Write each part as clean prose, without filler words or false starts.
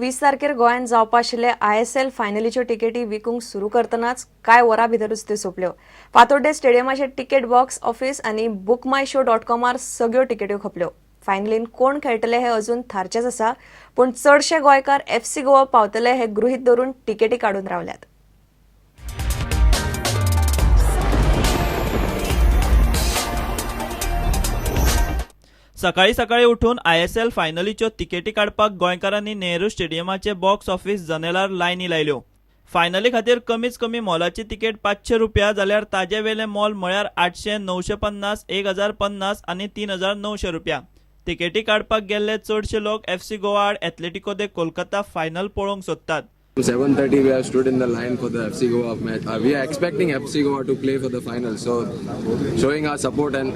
20 तारखेर गोंयांत जावपा आशिल्ले आयएसएल फायनलीच्यो तिकेटी विकूंक सुरू करतनाच कांय वरां भितरूच त्यो सोंपल्यो. फातोड्डें स्टेडियमाचे तिकेट बॉक्स ऑफिस आनी बुक माय शो डॉट कॉमार सगळ्यो तिकेट्यो खपल्यो. फायनलीन कोण खेळटले हे अजून थारचेच आसा, पूण चडशे गोंयकार एफसी गोवा पावतले हे गृहीत धरून तिकेटी काडून रावल्यात. सकाळी सकाळी उठून आयएसएल फायनलीच्यो तिकेटी काडपाक गोंयकारांनी नेहरू स्टेडियमाचे बॉक्स ऑफिस जनेलार लायनी लायल्यो. फायनली खातीर कमीत कमी मोलाची तिकेट 500 रुपया जाल्यार ताजे वेलें मोल म्हळ्यार 800, 950, 1050 आनी 3900 रुपया. तिकेटी काडपाक गेल्ले चडशे लोक एफसी गोवा आड एथलेटिको दे कोलकाता फायनल पळोवंक सोदतात. 7:30 we have stood in the line for the FC Goa match. We are expecting FC Goa to play for the final, so showing our support and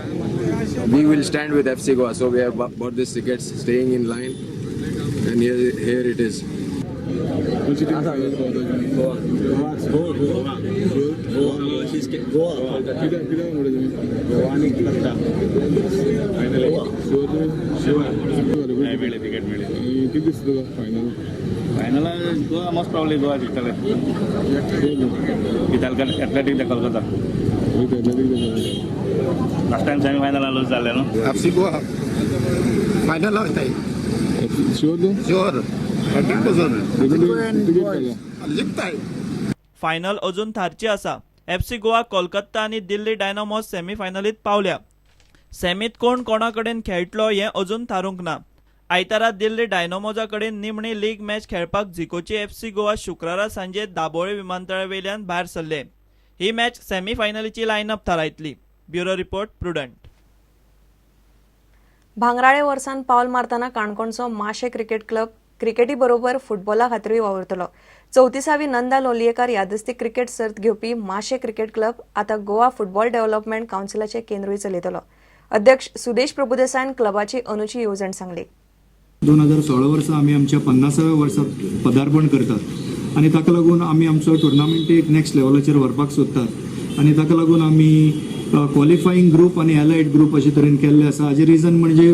we will stand with FC Goa. So we have bought these tickets, staying in line, and here it is. मेळ्ळी, ticket मेळ्ळी. किती दिसता तुका final? Final Goa, most probably Goa जिखतले with Athletic de Kolkata. Last time semi फायनला lose जाल्ले न्हू. FC Goa final वयताय. शुअर तूं? शुअर, 100%. तिकेट काडला? जिखताय. फायनल अजून थारची आसा. एफसी गोवा कोलकाता आनी दिल्ली डायनामोज सेमीफायनलीत पावल्या. सेमीत कोण कोणा कडेन खेळटलो हें अजून थारूंक ना. आयतारा दिल्ली डायनामोजा कडेन निमणी लीग मॅच खेळपाक झिकोची एफसी गोवा शुक्रारा सांजे दाबोळे विमानतळा वयल्यान भायर सरले. ही मॅच सेमीफायनलीची लायनअप थारायतली. Bureau report, Prudent. भांगराळे वर्सान पावल मारतना काणकोणचो माशे क्रिकेट क्लब क्रिकेटी बरोबर फुटबॉला खातीरूय वावुरतलो. 34वी नंदा लोलयेकार यादस्तीक क्रिकेट सर्त घेवपी माशे क्रिकेट क्लब आतां गोवा फुटबॉल डेव्हलपमेंट कावन्सिलाचे केंद्रूय चलयतलो. अध्यक्ष सुदेश प्रभुदेसायन क्लबाची अंदूची येवजण सांगली. 2016 वर्सा आमी आमच्या 50व्या वर्सात पदार्पण करतात आनी ताका लागून आमी आमचो टुर्नामेंट एक नॅक्स्ट लेवलाचेर व्हरपाक सोदतात आनी ताका लागून आमी क्वॉलिफाईंग ग्रूप आनी एलायट ग्रूप अशे तरेन केल्ले आसा. हाजें रिजन म्हणजे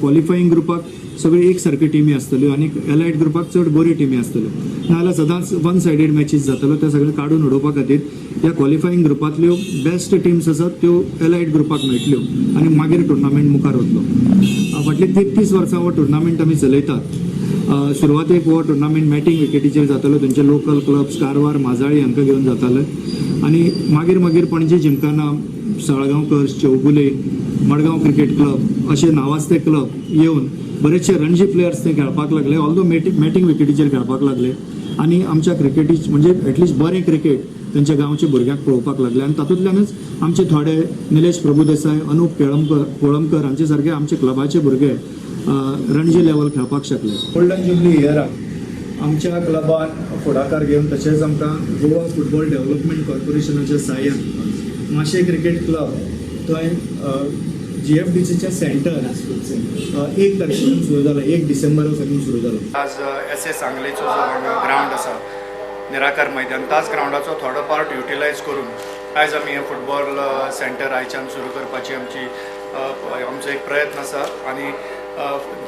क्वॉलिफाईंग ग्रुपाक सगळे एक सारक्यो टिमी आसतल्यो आनी एलायट ग्रुपाक चड बऱ्यो टिमी आसतल्यो, नाजाल्यार सदांच वन सायडेड मॅचीस जातल्यो. ते सगळे काडून उडोवपा खातीर ह्या क्वॉलिफाईंग ग्रुपांतल्यो बेस्ट टिम्स आसात त्यो एलायट ग्रुपाक मेळटल्यो आनी मागीर टुर्नामेंट मुखार वतलो. फाटली 33 वर्सां हो टुर्नामेंट आमी चलयतात. सुरवातेक हो टुर्नामेंट मॅटींग विकेटीचेर जातालो. थंयचे लोकल क्लब्स कारवार, माजाळी हांकां घेवन जाताले आनी मागीर मागीर पणजी जिमखाना, साळगांवकर, चौगुले, मडगांव क्रिकेट क्लब असे नावाजते क्लब येवन बरेचसे रणजी प्लेयर्स ते खेळपाक लागले. ऑल्दो मॅटींग विकेटीचेर खेळपाक लागले आनी आमच्या क्रिकेटी म्हणजे एटलिस्ट बरें क्रिकेट तेंच्या गांवच्या भुरग्यांक पळोवपाक लागले आनी तातूंतल्यानच आमचे थोडे निलेश प्रभुदेसाय, अनुप केळमकर, कोळंबकर हांचे सारके आमचे क्लबाचे भुरगे रणजी लेवल खेळपाक शकले. गोल्डन जुबली इयराक आमच्या क्लबान फुडाकार घेवन तशेंच आमकां गोवा फुटबॉल डेव्हलपमेंट कॉर्पोरेशनाच्या साहाय्यान माशे क्रिकेट क्लब थंय जीएफडीसीचें सेंटर 1 तारखेच्यान सुरू जाला, 1 डिसेंबरा साकून सुरू जाला. आज एस एस सांगलीचो जो हांगा ग्रावंड आसा, निराकार मैदान, त्याच ग्रावंडाचो थोडो पार्ट युटिलायज करून आयज आमी हें फुटबॉल सेंटर आयच्यान सुरू करपाची आमचो एक प्रयत्न आसा आनी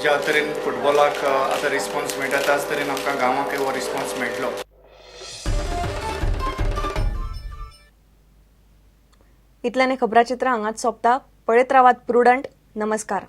ज्या तरेन फुटबॉलाक आतां रिस्पॉन्स मेळटा, त्याच तरेन आमकां गांवांकय हो रिस्पॉन्स मेळटलो. इतल्यान खबराचित्र हांगाच सोंपता. पळयत रावात प्रुडंट. नमस्कार.